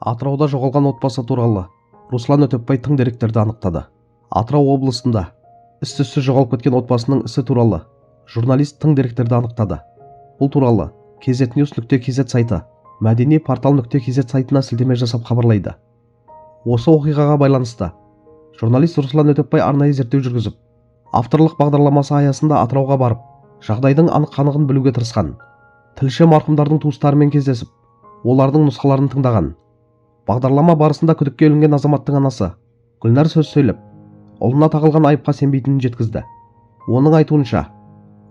Атырауда жоғалған отбасы туралы Руслан Өтепбай тың деректерді анықтады. Атырау облысында із-түзсіз жоғалып кеткен отбасының ісі туралы журналист тың деректерді анықтады. Бұл туралы kznews.kz сайты мәдени портал .kz сайтына сілтеме жасап хабарлайды. Осы оқиғаға байланысты журналист Руслан Өтепбай арнайы зерттеу жүргізіп, авторлық бағдарламасы аясында Атырауға барып, жағдайдың анық-қанығын білуге тырысқан. Тілші марқұмдардың туыстарымен кездесіп, олардың нұсқаларын тыңдаған. Бағдарлама барысында күдікке ілінген азаматтың анасы Гүлнар сөз сөйлеп, ұлына тағылған айыпқа сенбейтінін жеткізді. Оның айтуынша,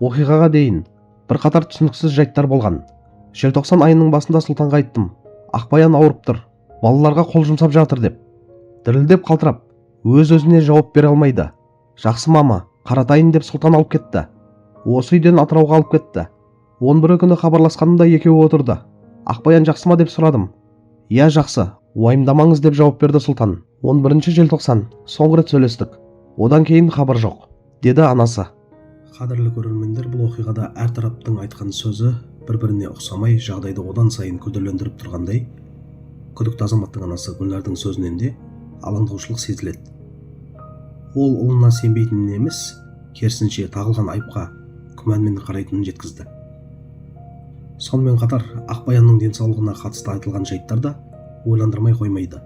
оқиғаға дейін бірқатар түсініксіз жайттар болған. Желтоқсан айының басында Сұлтанға айттым, Ақбаян ауырып тұр, балаларға қол жұмсап жатыр деп. Дірілдеп, қалтырап, өз-өзіне жауап бере алмайды. Жақсы, мама, қаратайын деп Сұлтан алып кетті. Осы үйден Атырауға алып кетті. 11 күні хабарласқанымда екеуі отырды. Ақбаян жақсы ма деп сұрадым. Иә, жақсы, уайымдамаңыз деп жауап берді Сұлтан. 11 желтоқсан соңғы рет сөйлестік. Одан кейін хабар жоқ, деді анасы. Қадірлі көрермендер, бұл оқиғада әр тараптың айтқан сөзі бір-біріне ұқсамай, жағдайды одан сайын күрделендіріп тұрғандай. Күдікті азаматтың анасы Гүлнардың сөзінен де алаңдаушылық сезіледі. Ол ұлына сенбейтінін емес, керісінше, тағылған айыпқа күмәнмен қарайтынын жеткізді. Сонымен қатар Ақбаянның денсаулығына қатысты айтылған жайттар да ойландырмай қоймайды.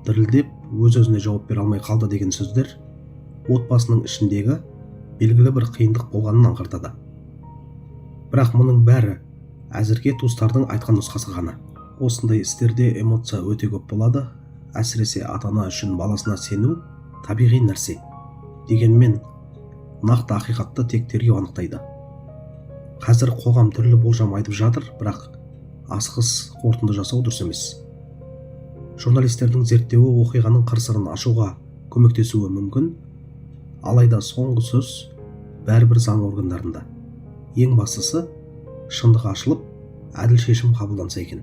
Дірілдеп, өз-өзіне жауап бере алмай қалды деген сөздер отбасының ішіндегі белгілі бір қиындық болғанын аңғартады. Бірақ мұның бәрі әзірге туыстардың айтқан нұсқасы ғана. Осындай істерде эмоция өте көп болады. Әсіресе ата-ана үшін баласына сену табиғи нәрсе. Дегенмен нақты ақиқатты тек тергеу анықтайды. Қазір қоғам түрлі болжам айтып жатыр, бірақ асығыс қорытынды жасау дұрыс емес. Журналистердің зерттеуі оқиғаның қыр-сырын ашуға көмектесуі мүмкін. Алайда соңғы сөз бәрібір заң органдарында. Ең бастысы, шындық ашылып, әділ шешім қабылданса екен.